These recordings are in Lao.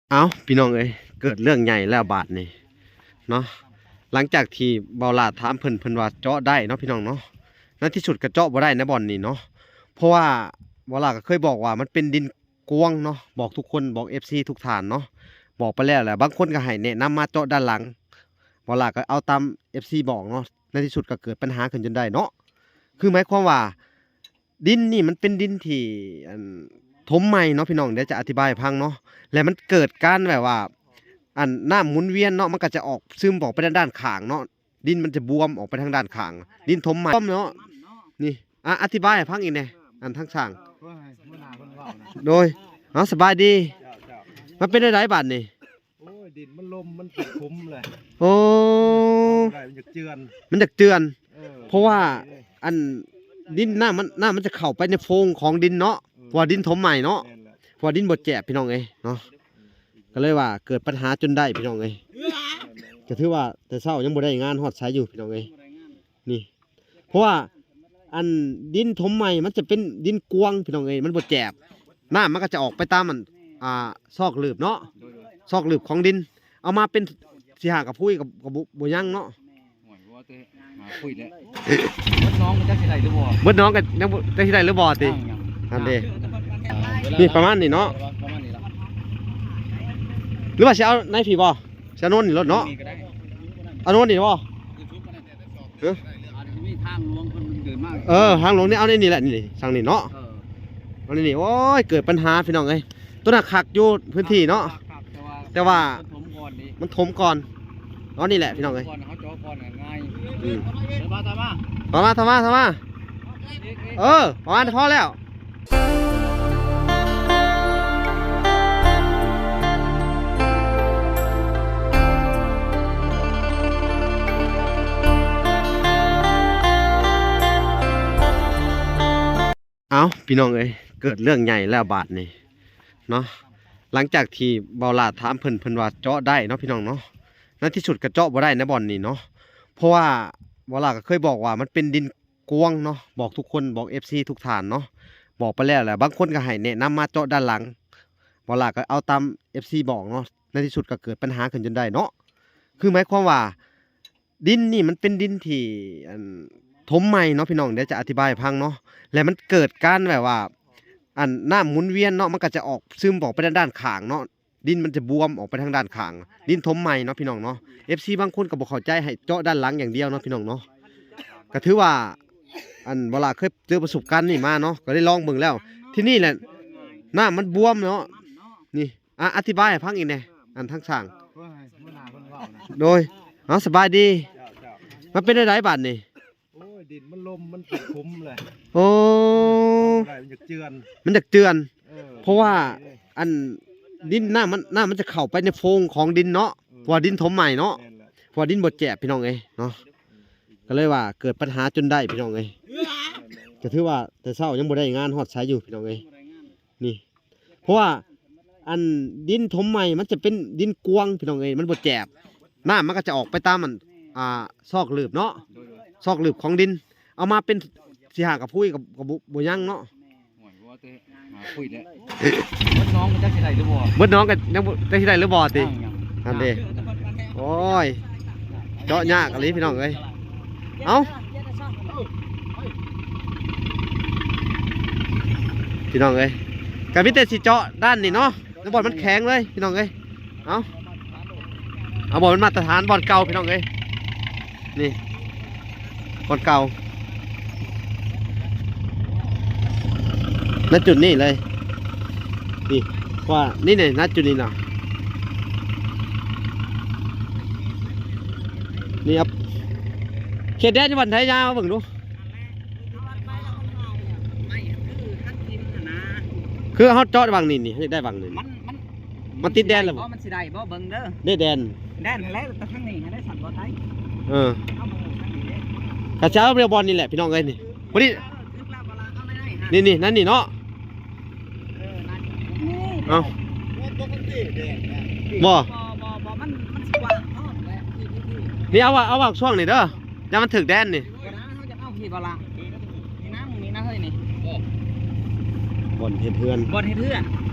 ເອົ້າ ພີ່ນ້ອງເອີຍ ເກີດເລື່ອງໃຫຍ່ແລ້ວບາດນີ້ເນາະ. ຫຼັງຈາກທີ່ເບົາຫຼ້າຖາມເພິ່ນ ເພິ່ນວ່າເຈາະໄດ້ເນາະ ພີ່ນ້ອງເນາະ. ໃນທີ່ສຸດກໍເຈາະບໍ່ໄດ້ໃນບ່ອນນີ້ເນາະ ເພາະວ່າເບົາຫຼ້າກໍເຄີຍບອກວ່າມັນເປັນດິນກວາງເນາະ ບອກທຸກຄົນ ບອກເອັຟຊີທຸກທ່ານເນາະ ບອກໄປແລ້ວແຫຼະ. ບາງຄົນກໍໃຫ້ແນະນຳມາເຈາະດ້ານຫຼັງ ເບົາຫຼ້າກໍເອົາຕາມເອັຟຊີບອກເນາະ. ໃນທີ່ສຸດກໍເກີດບັນຫາຂຶ້ນຈົນໄດ້ເນາະ. ຄືໝາຍຄວາມວ່າ ດິນນີ້ມັນເປັນດິນທີ່ ອັນ ຖົມໃໝ່ເນາະ ພີ່ນ້ອງ ດຽວຈະອະທິບາຍໃຫ້ຟັງເນາະ. ແລະມັນເກີດການແບບວ່າ ອັນ ນ້ຳໝູນວຽນເນາະ ມັນກໍຈະອອກ ຊຶມອອກໄປທາງດ້ານຂ້າງເນາະ. ດິນມັນຈະບວມອອກໄປທາງດ້ານຂ້າງ ດິນຖົມໃໝ່ເນາະ. ນີ້ ອະ ອະທິບາຍໃຫ້ຟັງອີກແດ່ ອັນທາງຊ່າງ. ໂດຍ ເອົາ ສະບາຍດີ. ມັນເປັນແນວໃດບາດນີ້? ໂອ້ຍ ດິນມັນລົມ ມັນເປັນຂຸມເລີຍ. ໂອ້ ມັນຢາກເຈື່ອນ ມັນຢາກເຈື່ອນ. ເອີ ເພາະວ່າ ອັນ ດິນ ນ້ຳມັນ ນ້ຳມັນຈະເຂົ້າໄປໃນໂພງຂອງດິນເນາະ. ເອີ ເພາະວ່າດິນຖົມໃໝ່ເນາະ. ແມ່ນແຫຼະ ເພາະວ່າດິນບໍ່ແຈບ ພີ່ນ້ອງເອີຍເນາະ. ກໍເລີຍວ່າເກີດບັນຫາຈົນໄດ້ ພີ່ນ້ອງເອີຍ. ກໍຖືວ່າແຕ່ເຊົ້າຍັງບໍ່ໄດ້ງານຮອດໃສຢູ່ ພີ່ນ້ອງເອີຍ. ນີ້ ເພາະວ່າ ອັນ ດິນຖົມໃໝ່ມັນຈະເປັນດິນກວາງ ພີ່ນ້ອງເອີຍ ມັນບໍ່ແຈບ. ນ້ຳມັນກໍຈະອອກໄປຕາມ ອັນ ອ່າ ຊອກຫຼີບເນາະ ຊອກຫຼີບຂອງດິນ. ເອົາມາເປັນສີ່ຫ້າກະພຸ້ຍກໍ ກໍບໍ່ ບໍ່ຍັງເນາະ. ໂອ້ຍ ວ່າແຕ່ຫາຄຸຍແຫຼະ ເບິດໜອງກໍຈັກຊິໄດ້ຫຼືບໍ່ ເບິດໜອງກໍຍັງບໍ່ຈັກຊິໄດ້ຫຼືບໍ່ຕິ. ອັນເດ້ ນີ້ປະມານນີ້ເນາະ. ປະມານນີ້ລະ ຫຼືວ່າຊິເອົາໃນພີ້ບໍ່? ຊິເອົາໂນນນີ້ໂລດເນາະ. ເອົາໂນນນີ້ບໍ່? ເອີ ທາງຫຼວງເພິ່ນເດີນມາ ເອີ ທາງຫຼວງນີ້ເອົາໃນນີ້ແຫຼະ ນີ້ທາງນີ້ເນາະ. ເອີ ເອົາໃນນີ້. ໂອ້ຍ ເກີດບັນຫາ ພີ່ນ້ອງເອີຍ. ຕົວນັ້ນຄັກຢູ່ພື້ນທີ່ເນາະ ຄັກໆ ແຕ່ວ່າ ແຕ່ວ່າ ມັນຖົມກ່ອນເດ້ ມັນຖົມກ່ອນ. ເອົານີ້ແຫຼະ ພີ່ນ້ອງເອີຍ ເຮົາເຈາະກ່ອນງ່າຍ. ອືມ ເດີນມາ ຕາມມາ ຕາມມາ ຕາມມາ ຕາມມາ. ເອີ ປະມານພໍແລ້ວ. ເອົ້າ ພີ່ນ້ອງເອີຍ ເກີດເລື່ອງໃຫຍ່ແລ້ວບາດນີ້ເນາະ. ຫຼັງຈາກທີ່ເບົາຫຼ້າຖາມເພິ່ນ ເພິ່ນວ່າເຈາະໄດ້ເນາະ ພີ່ນ້ອງເນາະ. ໃນທີ່ສຸດກໍເຈາະບໍ່ໄດ້ໃນບ່ອນນີ້ເນາະ ເພາະວ່າເບົາຫຼ້າກໍເຄີຍບອກວ່າມັນເປັນດິນ ກວາງເນາະ ບອກທຸກຄົນ ບອກເອັຟຊີທຸກທ່ານເນາະ ບອກໄປແລ້ວແຫຼະ. ບາງຄົນກໍໃຫ້ແນະນຳມາເຈາະດ້ານຫຼັງ ເບົາຫຼ້າກໍເອົາຕາມເອັຟຊີບອກເນາະ. ໃນທີ່ສຸດກໍເກີດບັນຫາຂຶ້ນຈົນໄດ້ເນາະ. ຄືໝາຍຄວາມວ່າ ດິນນີ້ມັນເປັນດິນທີ່ ອັນ ຖົມໃໝ່ເນາະ ພີ່ນ້ອງ ດຽວຈະອະທິບາຍໃຫ້ຟັງເນາະ. ແລະມັນເກີດການແບບວ່າ ອັນ ນ້ຳໝູນວຽນເນາະ ມັນກໍຈະອອກ ຊຶມອອກໄປທາງດ້ານຂ້າງເນາະ. ດິນມັນຈະບວມອອກໄປທາງດ້ານຂ້າງ ດິນຖົມໃໝ່ເນາະ ພີ່ນ້ອງເນາະ. ເອັຟຊີບາງຄົນກໍບໍ່ເຂົ້າໃຈ ໃຫ້ເຈາະດ້ານຫຼັງຢ່າງດຽວເນາະ ພີ່ນ້ອງເນາະ. ກໍຖືວ່າ ອັນ ເວລາເຄີຍເຈີປະສົບການນີ້ມາເນາະ ກໍໄດ້ລອງເບິ່ງແລ້ວ. ທີນີ້ແຫຼະ ນ້ຳມັນບວມເນາະ. ນີ້ ອະ ອະທິບາຍໃຫ້ຟັງອີກແດ່ ອັນທາງຊ່າງ. ໂດຍ ເອົາ ສະບາຍດີ. ມັນເປັນແນວໃດບາດນີ້? ໂອ້ຍ ດິນມັນລົມ ມັນເປັນຂຸມເລີຍ. ໂອ້ ມັນຢາກເຈື່ອນ ມັນຢາກເຈື່ອນ. ເອີ ເພາະວ່າ ອັນ ດິນ ນ້ຳມັນ ນ້ຳມັນຈະເຂົ້າໄປໃນໂພງຂອງດິນເນາະ. ເອີ ເພາະວ່າດິນຖົມໃໝ່ເນາະ. ແມ່ນແຫຼະ ເພາະວ່າດິນບໍ່ແຈບ ພີ່ນ້ອງເອີຍເນາະ. ກໍເລີຍວ່າເກີດບັນຫາຈົນໄດ້ ພີ່ນ້ອງເອີຍ. ກໍຖືວ່າແຕ່ເຊົ້າຍັງບໍ່ໄດ້ງານຮອດໃສຢູ່ ພີ່ນ້ອງເອີຍ. ນີ້ ເພາະວ່າ ອັນ ດິນຖົມໃໝ່ມັນຈະເປັນດິນກວາງ ພີ່ນ້ອງເອີຍ ມັນບໍ່ແຈບ. ນ້ຳມັນກໍຈະອອກໄປຕາມ ອັນ ອ່າ ຊອກຫຼີບເນາະ ຊອກຫຼີບຂອງດິນ. ເອົາມາເປັນສີ່ຫ້າກະພຸ້ຍກໍ ກໍບໍ່ ບໍ່ຍັງເນາະ. ໂອ້ຍ ວ່າແຕ່ຫາຄຸຍແຫຼະ ເບິດໜອງກໍຈັກຊິໄດ້ຫຼືບໍ່ ເບິດໜອງກໍຍັງບໍ່ຈັກຊິໄດ້ຫຼືບໍ່ຕິ. ອັນເດ້ ໂອ້ຍ ເຈາະຍາກອີ່ຫຼີ ພີ່ນ້ອງເອີຍ. ເອົ້າ ພີ່ນ້ອງເອີຍ ກໍມີແຕ່ຊິເຈາະດ້ານນີ້ເນາະ ແລ້ວບ່ອນມັນແຂງເລີຍ ພີ່ນ້ອງເອີຍ. ເອົາ ເອົາບ່ອນມັນມາດຕະຖານ ບ່ອນເກົ່າ ພີ່ນ້ອງເອີຍ. ນີ້ ບ່ອນເກົ່າ ໃນຈຸດນີ້ເລີຍ. ນີ້ ວ່າ ນີ້ ນີ້ ນະ ຈຸດນີ້ນະ. ນີ້ ເຂດແດນຢູ່ບ້ານໄທ ຍ່າງມາເບິ່ງດູ. ຄືເຮົາເຈາະຫວ່າງນີ້ນີ້ ເຮົາຢາກໄດ້ຫວ່າງນີ້. ມັນ ມັນ ມັນຕິດແດນແລ້ວບໍ່? ມັນຊິໄດ້ບໍ່ ເບິ່ງເດີ. ເດ້ແດນ ແດນຫັ້ນແຫຼະ ແຕ່ທາງນີ້ຫັ້ນໄດ້ ສັນບໍ່ໄດ້. ເອີ ເອົາມາເບິ່ງທາງນີ້ເດ້. ກະຈະເອົາແນວບ່ອນນີ້ແຫຼະ ພີ່ນ້ອງເອີຍ. ນີ້ ພໍດີ ເອີ ຖືກແລ້ວບໍ່ລະ ເອົາໄວ້ໃນຫັ້ນ. ນີ້ ນີ້ ນັ້ນນີ້ເນາະ. ເອີ ນັ້ນ ເອົ້າ ບໍ່ ບໍ່ ບໍ່ ມັນ ມັນຊິກວ້າງພໍແຫຼະ. ນີ້ ເອົາວ່າ ເອົາວ່າຊ່ວງນີ້ເດີ ຢ່າມັນຖືກແດນນີ້. ບໍ່ນະ ເຮົາຈະເອົາພີ້ບໍ່ລະ. ນີ້ນະ ນີ້ນະ ເຮີ້ຍ ນີ້ ບ່ອນເຮັດເຮືອນ ບ່ອນເຮັດເຮືອນ.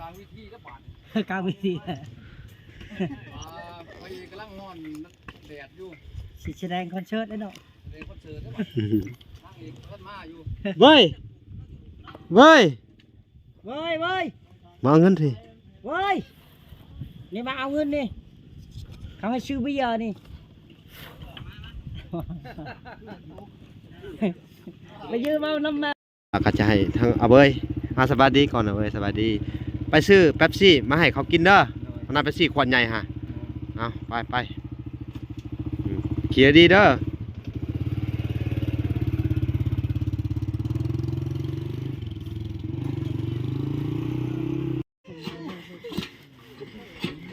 ກາງເວທີລະບາດ ກາງເວທີ ອ່າ ຂ້ອຍກຳລັງຮ້ອນແດດຢູ່ ຊິສະແດງຄອນເສີດແລ້ວເນາະ ສະແດງຄອນເສີດແລ້ວບາດ ນາງເອກເພິ່ນມາຢູ່ ເວີຍ ເວີຍ ເວີຍ ເວີຍ ມາເອົາເງິນທີ ເວີຍ ນີ້ມາເອົາເງິນນີ້ ເຂົາໃຫ້ຊື້ເບຍນີ້ ໄປຢືມເອົານຳ ກໍຈະໃຫ້ທາງອາເບີຍ ອາ ສະບາຍດີກ່ອນ ອາເບີຍ ສະບາຍດີ ໄປຊື້ເປັບຊີມາໃຫ້ເຂົາກິນເດີ ອັນນັ້ນເປັບຊີຂວດໃຫຍ່ຫະ ເອົາ ໄປ ໄປ ອືມ ຂີ່ດີເດີ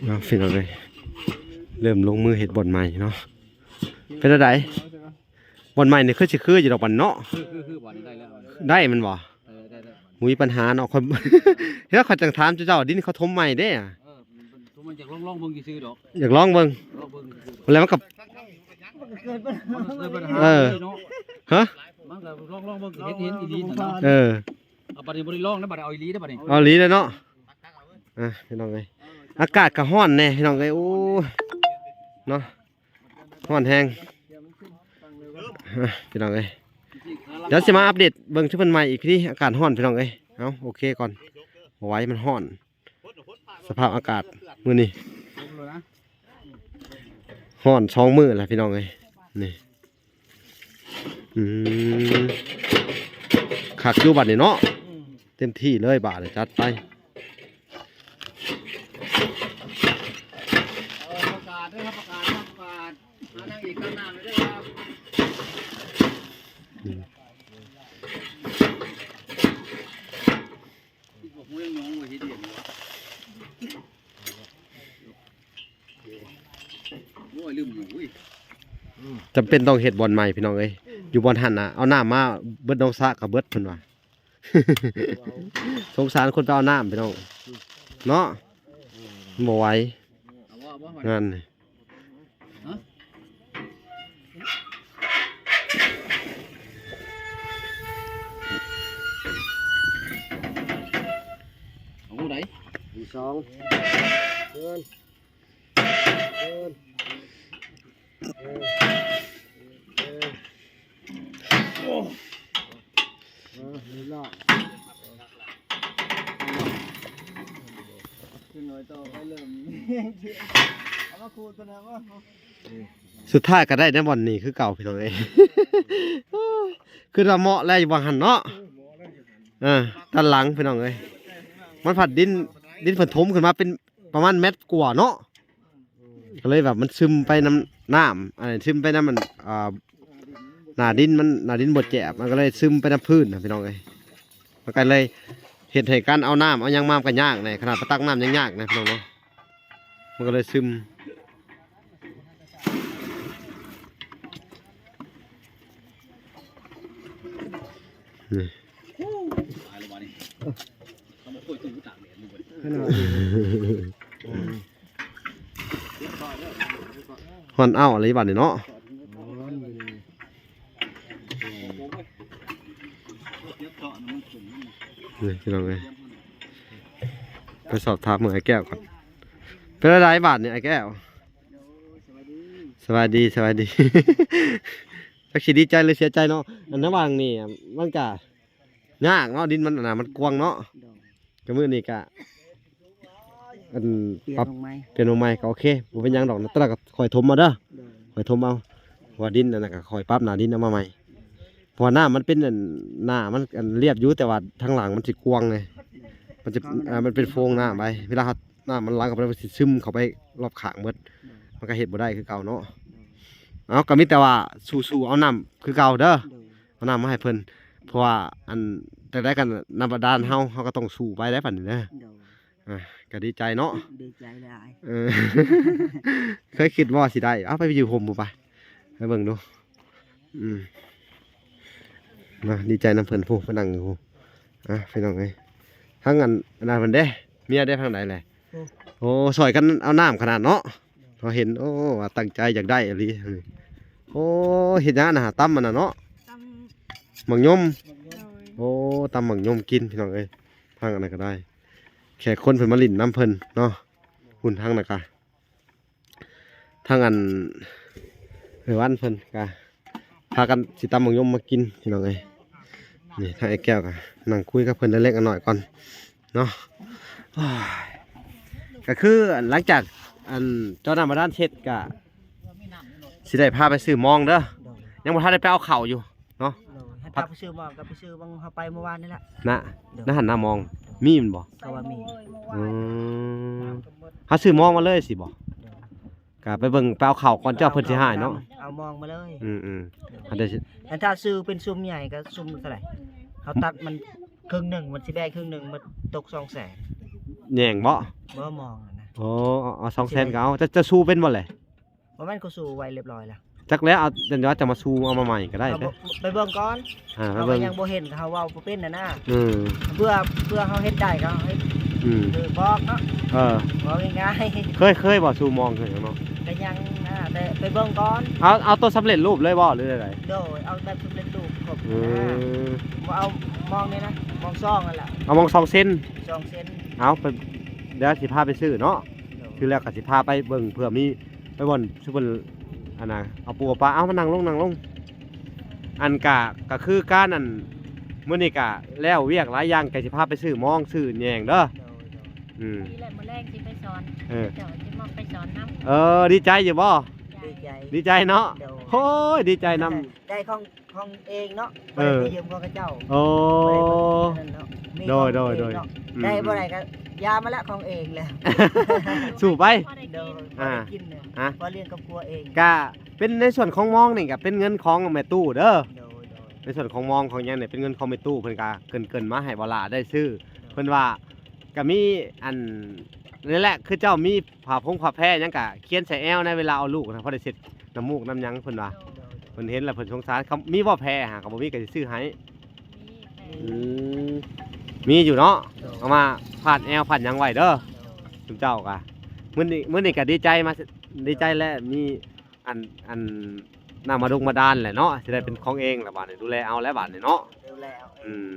ເນາະ ພີ່ນ້ອງເອີຍ ເລີ່ມລົງມືເຮັດບ່ອນໃໝ່ເນາະ ເປັນຈັ່ງໃດ? ບ່ອນໃໝ່ນີ້ຄືຊິຄືຢູ່ດອກບັດເນາະ ຄື ຄື ຄືບ່ອນນີ້ໄດ້ແລ້ວ ໄດ້ແມ່ນບໍ່? ເອີ ໄດ້ ໄດ້ ບໍ່ມີບັນຫາເນາະ ຂ້ອຍ ແລ້ວຂ້ອຍຈັ່ງຖາມເຈົ້າ ດິນເຂົາຖົມໃໝ່ເດ້ ເອີ ມັນ ມັນຢາກລອງ ລອງເບິ່ງຊື່ໆດອກ ຢາກລອງເບິ່ງ ລອງເບິ່ງຊື່ໆດອກ ແລ້ວມັນກໍ ມັນເກີດ ມັນເກີດບັນຫາ ເອີ ເນາະ ຮະ ມັນກໍລອງ ລອງເບິ່ງ ເຫັນ ເຫັນອີ່ຫຼີຫັ້ນນະ ເອີ ເອົາບັດນີ້ບໍ່ໄດ້ລອງແລ້ວ ບັດນີ້ເອົາອີ່ຫຼີແລ້ວບັດນີ້ ເອົາອີ່ຫຼີແລ້ວເນາະ ອ່ະ ພີ່ນ້ອງເອີຍ ອາກາດກໍຮ້ອນແດ່ພີ່ນ້ອງເອີຍ ໂອ້ຍ ເນາະ ຮ້ອນແຮງ ອ່ະ ພີ່ນ້ອງເອີຍ ດຽວຊິມາອັບເດດເບິ່ງຊຸມເພິ່ນໃໝ່ອີກ ພີ້ອາກາດຮ້ອນພີ່ນ້ອງເອີຍ ເອົາ ໂອເຄກ່ອນ ບໍ່ໄຫວ ມັນຮ້ອນ ສະພາບອາກາດມື້ນີ້ ຮ້ອນສອງມື້ແລ້ວພີ່ນ້ອງເອີຍ ນີ້ ອືມ ຄັກຢູ່ບາດນີ້ເນາະ ເຕັມທີ່ເລີຍບາດນີ້ ຈັດໄປ ເອີ ປະກາດເດີ ປະກາດ ປະກາດ ຫານາງເອກຕາມໜ້າເດີ ອືມ ໂອ້ຍ ລືມຢູ່ເວີຍ ຈຳເປັນຕ້ອງເຮັດບ່ອນໃໝ່ພີ່ນ້ອງເອີຍ ຢູ່ບ່ອນຫັ້ນນະ ເອົານ້ຳມາເບິດໜອງສະກໍເບິດເພິ່ນວ່າ ສົງສານຄົນໄປເອົານ້ຳພີ່ນ້ອງເນາະ ມັນບໍ່ໄຫວ ເອົາບໍ່ ເອົາບໍ່ ງານນີ້ ຮະ ເອົາຜູ້ໃດ ສອງ ເດີນ ເດີນ ເອີ ເອີ ໂອ້ ເອີ ເລີຍລອດ ຂຶ້ນໜ້ອຍຕໍ່ໄປເລີ່ມ ເອົາມາຂູດກ່ອນນະ ວ່າ ສຸດທ້າຍກໍໄດ້ໃນບ່ອນນີ້ຄືເກົ່າພີ່ນ້ອງເອີຍ ຄືວ່າເໝາະແລ້ວຢູ່ບ່ອນຫັ້ນເນາະ ເອີ ເໝາະແລ້ວຢູ່ຫັ້ນ ເອີ ດ້ານຫຼັງພີ່ນ້ອງເອີຍ ມັນພັດດິນ ດິນເພິ່ນຖົມຂຶ້ນມາເປັນປະມານແມັດກວ່າເນາະ ກໍເລີຍແບບມັນຊຶມໄປນຳນ້ຳ ອັນນັ້ນຊຶມໄປນຳ ອັນ ອ່າ ໜ້າດິນມັນ ໜ້າດິນບໍ່ແຈບ ມັນກໍເລີຍຊຶມໄປນຳພື້ນນະພີ່ນ້ອງເອີຍ ມັນກໍເລີຍເຮັດໃຫ້ການເອົານ້ຳເອົາຫຍັງມາມັນກໍຍາກແດ່ ຂະໜາດໄປຕັກນ້ຳຍັງຍາກນະພີ່ນ້ອງເນາະ ມັນກໍເລີຍຊຶມ ນີ້ ຕາຍແລ້ວບາດນີ້ ເອົາມາໂກຍຕູ້ຕາກແດດຢູ່ເບິດ ຂະໜາດ ຮ້ອນເອົ້າອີ່ຫຼີບາດນີ້ເນາະ ຮ້ອນຢູ່ ນີ້ພີ່ນ້ອງເອີຍ ໄປສອບຖາມເບິ່ງອ້າຍແກ້ວກ່ອນ ເປັນຈັ່ງໃດບາດນີ້ອ້າຍແກ້ວ? ສະບາຍດີ ສະບາຍດີ ຈັກຊິດີໃຈຫຼືເສຍໃຈເນາະ ອັນລະຫວ່າງນີ້ມັນກະຍາກເນາະ ດິນມັນອັນນະ ມັນກວາງເນາະ ໂດຍ ກະມື້ນີ້ກະ ອັນ ປ່ຽນ ປັບ ລົງໃໝ່ ປ່ຽນລົງໃໝ່ກໍໂອເຄ ບໍ່ເປັນຫຍັງດອກ ແຕ່ລະກໍຄ່ອຍຖົມເອົາເດີ ໂດຍ ຄ່ອຍຖົມເອົາ ເພາະວ່າດິນອັນນັ້ນກໍຄ່ອຍປັບໜ້າດິນເອົາມາໃໝ່ ເພາະວ່ານ້ຳມັນເປັນອັນ ໜ້າມັນອັນລຽບຢູ່ ແຕ່ວ່າທາງຫຼັງມັນຊິກວ້າງເລີຍ ມັນຈະ ເອີ ມັນເປັນໂຟງນ້ຳໄປ ເວລາເຮົາ ນ້ຳມັນຫຼັງເຂົ້າໄປ ມັນຊິຊຶມເຂົ້າໄປລອບຂ້າງເບິດ ໂດຍ ມັນກໍເຮັດບໍ່ໄດ້ຄືເກົ່າເນາະ ໂດຍ ເອົາ ກໍມີແຕ່ວ່າສູ້ໆເອົານ້ຳຄືເກົ່າເດີ ໂດຍ ເອົານ້ຳມາໃຫ້ເພິ່ນ ເພາະວ່າອັນ ຈັ່ງໃດກໍນ້ຳບາດານເຮົາ ເຮົາກໍຕ້ອງສູ້ໄປໄດ້ປານນີ້ເດີ ໂດຍ ອ່າ ກໍດີໃຈເນາະ ດີໃຈຫຼາຍ ເອີ ເຄີຍຄິດບໍ່ວ່າຊິໄດ້ ເອົາ ໄປຢູ່ຮົ່ມພຸ້ນໄປ ໄປເບິ່ງດູ ອືມ ເນາະ ດີໃຈນຳເພິ່ນ ຜູ້ ເພິ່ນນັ່ງຢູ່ ອ່ະ ພີ່ນ້ອງເອີຍ ທາງອັນ ອັນນັ້ນເພິ່ນເດ້ ເມຍເດ້ ທາງໃດແຫຼະ ໂອ້ ໂອ້ ຊ່ອຍກັນເອົານ້ຳຂະໜາດເນາະ ເຮົາເຫັນ ໂອ້ ວ່າຕັ້ງໃຈຢາກໄດ້ອີ່ຫຼີ ໂອ້ ເຮັດຫຍັງນະ ຕຳອັນນັ້ນເນາະ ຕຳ ໝາກຍົມ ໂດຍ ໂອ້ ຕຳໝາກຍົມກິນ ພີ່ນ້ອງເອີຍ ທາງອັນນັ້ນກໍໄດ້ ແຂກຄົນເພິ່ນມາຫຼິ້ນນຳເພິ່ນເນາະ ພຸ້ນທາງນັ້ນກະ ທາງອັນ ເອື້ອຍວັນເພິ່ນກະພາກັນຊິຕຳໝາກຍົມມາກິນ ພີ່ນ້ອງເອີຍ ນີ້ທາງອ້າຍແກ້ວກະນັ່ງຄຸຍກັບເພິ່ນເລັກໆນ້ອຍໆກ່ອນເນາະ ໂອ້ຍ ກະຄືຫຼັງຈາກອັນເຈາະນ້ຳບາດານເສັດກະຊິໄດ້ພາໄປຊື້ມອງເດີ ໂດຍ ຍັງບໍ່ທັນໄດ້ໄປເອົາເຂົ້າຢູ່ ເນາະ ໂດຍ ໃຫ້ພາໄປຊື້ໝໍ້ ກໍໄປຊື້ຫວ່າງເຮົາໄປເມື່ອວານນີ້ແຫຼະ ນະ ໂດຍ ໃນຫັ້ນນະໝອງ ມີແມ່ນບໍ່? ກໍວ່າມີ ອືມ ເຮົາຊື້ໝອງມາເລີຍຊິບໍ່? ໂດຍ ກໍໄປເບິ່ງ ໄປເອົາເຂົ້າກ່ອນ ເຈົ້າເພິ່ນຊິຫາຍເນາະ ເອົາໝອງມາເລີຍ ອືມໆ ໂດຍ ອັນໃດ ຄັນຖ້າຊື້ເປັນຊຸມໃຫຍ່ກໍຊຸມເທົ່າໃດ? ເຮົາຕັດມັນເຄິ່ງໜຶ່ງ ມັນຊິແບ່ງເຄິ່ງໜຶ່ງ ມັນຕົກສອງແສນ ແຍງບໍ່? ບໍ່ ໝອງນະ ໂອ້ ເອົາ ເອົາສອງແສນກໍເອົາ ເຈົ້າ ເຈົ້າຊູເປັນບໍ່ແຫຼະ? ບໍ່ແມ່ນ ຂ້ອຍຊູໄວ້ຮຽບຮ້ອຍແລ້ວ ຈັກແລ້ວ ເອົາ ຈັ່ງວ່າຈະມາຊູເອົາມາໃໝ່ກໍໄດ້ ເອົາ ເດ້ ໄປເບິ່ງກ່ອນ ອ່າ ເຮົາກໍຍັງບໍ່ເຫັນ ເຮົາເວົ້າບໍ່ເປັນນະນະ ເອີ ເພື່ອ ເພື່ອເຮົາເຮັດໄດ້ກໍເຮົາເຮັດ ອືມ ເອີ ບອກເນາະ ເອີ ເວົ້າງ່າຍໆ ເຄີຍ ເຄີຍບໍ່ ຊູມອງເຄີຍຫຍັງເນາະ ກໍຍັງນະ ແຕ່ໄປເບິ່ງກ່ອນ ເອົາ ເອົາໂຕສຳເລັດຮູບເລີຍບໍ່ ຫຼືໃດໆ ໂດຍ ເອົາແບບສຳເລັດຮູບຄົບ ອືມ ນະ ບໍ່ເອົາມອງນີ້ນະ ມອງຊອງນັ້ນແຫຼະ ເອົາມອງຊອງເຊັນ ຊອງເຊັນ ເອົາໄປ ດຽວຊິພາໄປຊື້ເນາະ ໂດຍ ຊື້ແລ້ວກໍຊິພາໄປເບິ່ງ ເພື່ອມີ ໄປບ່ອນຊຸມເພິ່ນ ອັນນ່າ ເອົາປູເອົາປາ ເອົາມານັ່ງລົງ ນັ່ງລົງ ອັນກະ ກະຄືການ ອັນ ມື້ນີ້ກະແລ້ວວຽກຫຼາຍຢ່າງ ກະຊິພາໄປຊື້ມອງ ຊື້ແຍງເດີ ໂດຍ ໂດຍ ອືມ ນີ້ແຫຼະ ມື້ແລງຊິໄປສອນ ເອີ ເຈົ້າຊິມາໄປສອນນຳ ເອີ ດີໃຈຢູ່ບໍ່? ດີໃຈ ດີໃຈເນາະ ໂດຍ ໂອ້ຍ ດີໃຈນຳ ໄດ້ຂອງ ຂອງເອງເນາະ ເອີ ບໍ່ໄດ້ໄປຢືມຂອງເຂົາເຈົ້າ ໂອ້ ບໍ່ໄດ້ເບິ່ງອັນນັ້ນເນາະ ມີ ໂດຍ ຂອງ ໂດຍ ໂດຍ ເອງເນາະ ອືມ ໄດ້ບໍ່ໄດ້ກໍຢ່າມາແລ້ວ ຂອງເອງແລ້ວ ສູ້ໄປ ໂດຍ ອ່າ ພໍໄດ້ກິນເນາະ ຮະ ພໍລ້ຽງຄອບຄົວເອງ ກະເປັນໃນສ່ວນຂອງມອງນີ້ ກະເປັນເງິນຂອງແມ່ຕູ້ເດີ ໂດຍ ໂດຍ ໃນສ່ວນຂອງມອງຂອງຫຍັງນີ້ ເປັນເງິນຂອງແມ່ຕູ້ ເພິ່ນກະເກີ່ນໆມາໃຫ້ບ່າວຫຼ້າໄດ້ຊື້ ໂດຍ ເພິ່ນວ່າ ກະມີອັນ ນີ້ແຫຼະ ຄືເຈົ້າມີຜ້າຜົງຜ້າແພຫຍັງກະຂຽນໃສ່ແອວໃນເວລາເອົາລູກນະ ພໍໄດ້ເຊັດນ້ຳມູກນ້ຳຫຍັງ ເພິ່ນວ່າ ໂດຍ ເພິ່ນເຫັນແລ້ວເພິ່ນສົງສານ ເຂົາມີບໍ່ແພຫາ ກໍບໍ່ມີກໍຊິຊື້ໃຫ້ ມີແພ ອືມ ມີຢູ່ເນາະ ໂດຍ ເອົາມາພາດແອວພາດຫຍັງໄວ້ເດີ ໂດຍ ຊຸມເຈົ້າກະ ມື້ນີ້ ມື້ນີ້ກະດີໃຈມາ ດີໃຈແລ້ວ ມີອັນ ອັນ ນ້ຳບາດົງບາດານແຫຼະເນາະ ຊິໄດ້ເປັນຂອງເອງລະບາດນີ້ ດູແລເອົາແລ້ວບາດນີ້ເນາະ ດູແລເອົາເອງ ອືມ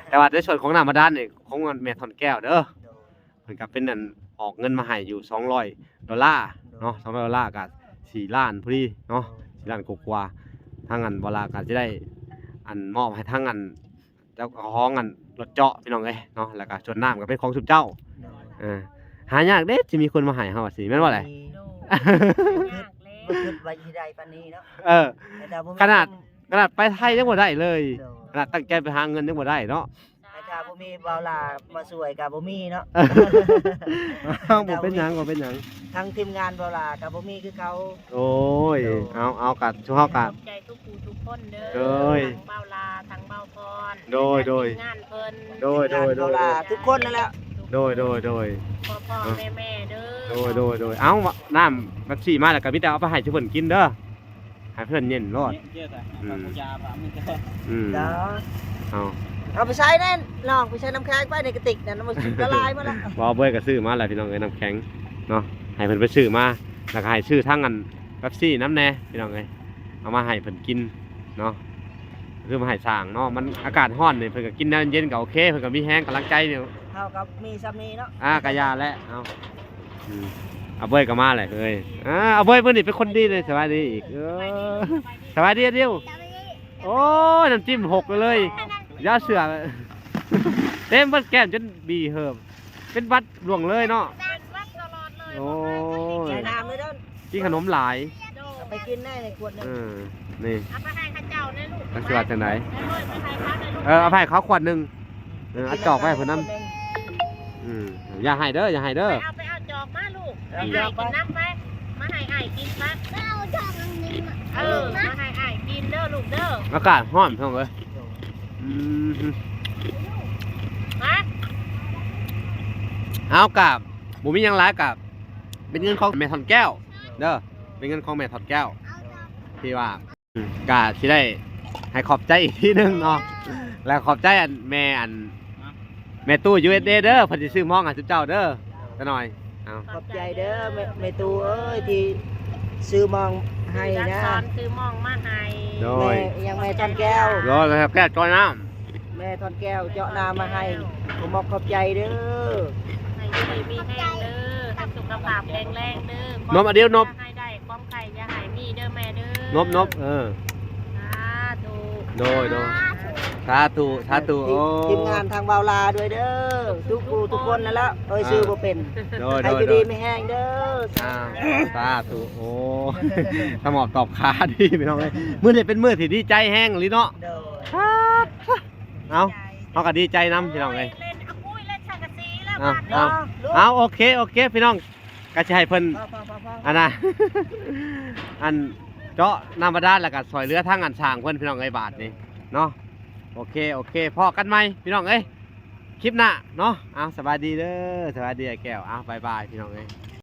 ແຕ່ວ່າໃນສ່ວນຂອງນ້ຳບາດານນີ້ ຂອງແມ່ທ່ອນແກ້ວເດີ ໂດຍ ເພິ່ນກໍເປັນອັນອອກເງິນມາໃຫ້ຢູ່ສອງຮ້ອຍໂດລາເນາະ ໂດຍ ສອງຮ້ອຍໂດລາກໍສີ່ລ້ານພໍດີເນາະ ໂດຍ ສີ່ລ້ານກວ່າໆ ທາງອັນບ່າວຫຼ້າກໍຊິໄດ້ອັນມອບໃຫ້ທາງອັນເຈົ້າຂອງອັນລົດເຈາະພີ່ນ້ອງເອີຍເນາະ ແລ້ວກໍສ່ວນນ້ຳກໍເປັນຂອງຊຸມເຈົ້າ ໂດຍ ເອີ ຫາຍາກເດ້ ຊິມີຄົນມາໃຫ້ເຮົາວ່າຊີ້ ແມ່ນບໍ່ແຫຼະ? ໂດຍ ຫາຍາກແຫຼະ ບໍ່ຄິດວ່າຊິໄດ້ປານນີ້ເນາະ ເອີ ແຕ່ຖ້າບໍ່ມີ ຂະໜາດ ຂະໜາດໄປໄທຍັງບໍ່ໄດ້ເລີຍ ໂດຍ ຂະໜາດຕັ້ງໃຈໄປຫາເງິນຍັງບໍ່ໄດ້ເນາະ ແຕ່ຖ້າບໍ່ມີບ່າວຫຼ້າມາຊ່ວຍກໍບໍ່ມີເນາະ ບໍ່ເປັນຫຍັງ ບໍ່ເປັນຫຍັງ ທັງທີມງານບ່າວຫຼ້າກໍບໍ່ມີຄືເກົ່າ ໂອ້ຍ ໂດຍ ເອົາ ເອົາ ກໍຊຸມເຮົາກໍຂອບໃຈທຸກຜູ້ທຸກຄົນເດີ ໂດຍ ທັງບ່າວຫຼ້າ ທັງບ່າວພອນ ໂດຍ ໂດຍ ທັງທີມງານເພິ່ນ ໂດຍ ໂດຍ ໂດຍ ບ່າວຫຼ້າທຸກຄົນນັ້ນແຫຼະ ໂດຍ ໂດຍ ໂດຍ ພໍ່ໆແມ່ໆເດີ ໂດຍ ໂດຍ ໂດຍ ເອົາ ນ້ຳເປັບຊີມາແລ້ວກໍມີແຕ່ເອົາໄປໃຫ້ຊຸມເພິ່ນກິນເດີ ໃຫ້ເພິ່ນເຢັນໂລດ ອືມ ອືມ ເອົາ ເອົາໄປໃສ່ແນ່ນ້ອງ ໄປໃສ່ນ້ຳແຂງໄປໃນກະຕິກນັ້ນ ມັນລະລາຍໝົດລະ ບໍ່ ເບິ່ງກໍຊື້ມາແລ້ວພີ່ນ້ອງເອີຍ ນ້ຳແຂງເນາະ ໃຫ້ເພິ່ນໄປຊື້ມາ ແລ້ວກໍໃຫ້ຊື້ທັງອັນເປັບຊີນຳແນ່ພີ່ນ້ອງເອີຍ ເອົາມາໃຫ້ເພິ່ນກິນເນາະ ຄືມາໃຫ້ສ້າງເນາະ ມັນອາກາດຮ້ອນນີ້ ເພິ່ນກໍກິນແນວເຢັນໆກໍໂອເຄ ເພິ່ນກໍມີແຮງກຳລັງໃຈຢູ່ ເຮົາກໍມີຊ່ຳນີ້ເນາະ ອ່າ ກະຢ່າແຫຼະ ເອົາ ອືມ ອາເບີຍກໍມາແຫຼະເອີຍ ອ່າ ອາເບີຍມື້ນີ້ເປັນຄົນດີເລີຍ ສະບາຍດີອີກ ເອີ ສະບາຍດີ ສະບາຍດີອາດິວ ສະບາຍດີ ໂອ້ຍ ນ້ຳຈິ້ມຫົກເລີຍ ຢ່າເຊື່ອ ເຕັມເບິດແກ້ມຈົນບີເຫີບ ເປັນຫວັດຫຼວງເລີຍເນາະ ເປັນຫວັດຕະຫຼອດເລີຍ ໂອ້ຍ ກິນຂະໜົມຫຼາຍ ເອົາໄປກິນແນ່ໃນຂວດໜຶ່ງ ເອີ ນີ້ ເອົາໄປໃຫ້ເຂົາເຈົ້າແນ່ລູກ ຈັກຊິວ່າຈັ່ງໃດ ເອີ ເອົາໄປໃຫ້ເຂົາຂວດໜຶ່ງ ເອີ ເອົາຈອກໄວ້ໃຫ້ເພິ່ນນຳ ອືມ ຢ່າໃຫ້ເດີ ຢ່າໃຫ້ເດີ ໄປເອົາ ໄປເອົາຈອກມາລູກ ເອົາຈອກໄປ ໄປໃຫ້ກິນນຳໄປ ມາໃຫ້ອ້າຍກິນໄປ ໄປເອົາຈອກອັນນີ້ມາ ເອີ ມາໃຫ້ອ້າຍກິນເດີລູກເດີ ອາກາດຮ້ອນພີ່ນ້ອງເອີຍ ອືມ ຮະ ເອົາ ກະບໍ່ມີຫຍັງຫຼາຍ ກະເປັນເງິນຂອງແມ່ທ່ອນແກ້ວເດີ ເປັນເງິນຂອງແມ່ທ່ອນແກ້ວ ທີ່ວ່າ ອືມ ກະຊິໄດ້ໃຫ້ຂອບໃຈອີກທີໜຶ່ງເນາະ ແລ້ວຂອບໃຈອັນແມ່ ອັນ ແມ່ຕູ້ ຢູເອັສເອ ເດີ ເພິ່ນຊິຊື້ມອງໃຫ້ຊຸມເຈົ້າເດີ ຕານ້ອຍ ເອົາ ຂອບໃຈເດີ ແມ່ ແມ່ຕູ້ເອີຍ ທີ່ຊື້ມອງໃຫ້ນະ ຊື້ມອງມາໃຫ້ ໂດຍ ແມ່ຫຍັງ ແມ່ທ່ອນແກ້ວ ໂດຍ ແມ່ທ່ອນແກ້ວ ຈອຍນ້ຳ ແມ່ທ່ອນແກ້ວເຈາະນ້ຳມາໃຫ້ ຂໍຂອບໃຈເດີ ໃຫ້ຢູ່ດີມີແຮງເດີ ໃຫ້ສຸຂະພາບແຂງແຮງເດີ ນົບ ອາດິວ ນົບ ໃຫ້ໄດ້ຄວາມໄຄຢ່າໃຫ້ມີເດີແມ່ເດີ ນົບ ນົບ ເອີ ສາທຸ ໂດຍ ໂດຍ ສາທຸ ສາທຸ ໂອ້ ທີມງານທາງບ່າວຫຼ້າດ້ວຍເດີ ທຸກຜູ້ທຸກຄົນນັ້ນລະ ໂດຍ ອ່າ ຊື່ບໍ່ເປັນ ໂດຍ ໃຫ້ຢູ່ດີ ໂດຍ ມີແຮງເດີ ອ່າ ສາທຸ ໂອ້ ສະໝອບຕອບຄາດີພີ່ນ້ອງເອີຍ ມື້ນີ້ເປັນມື້ທີ່ດີໃຈແຮງອີ່ຫຼີເນາະ ໂດຍ ເອົາ ເຮົາກໍດີໃຈນຳພີ່ນ້ອງເອີຍ ເອີ ເອົາ ເອົາ ໂອເຄ ໂອເຄ ພີ່ນ້ອງ ກໍຊິໃຫ້ເພິ່ນ ພອ ພອ ພອ ພອ ອັນນ່າ ອັນເຈາະນ້ຳບາດານ ແລ້ວກໍຊ່ວຍເຫຼືອທາງອັນສ້າງເພິ່ນ ພີ່ນ້ອງເອີຍ ບາດນີ້ເນາະ ໂອເຄ ໂອເຄ ພໍ້ກັນໃໝ່ພີ່ນ້ອງເອີຍ ຄລິບໜ້າເນາະ ເອົາ ສະບາຍດີເດີ ສະບາຍດີອ້າຍແກ້ວ ເອົາ ບາຍບາຍ ພີ່ນ້ອງເອີຍ.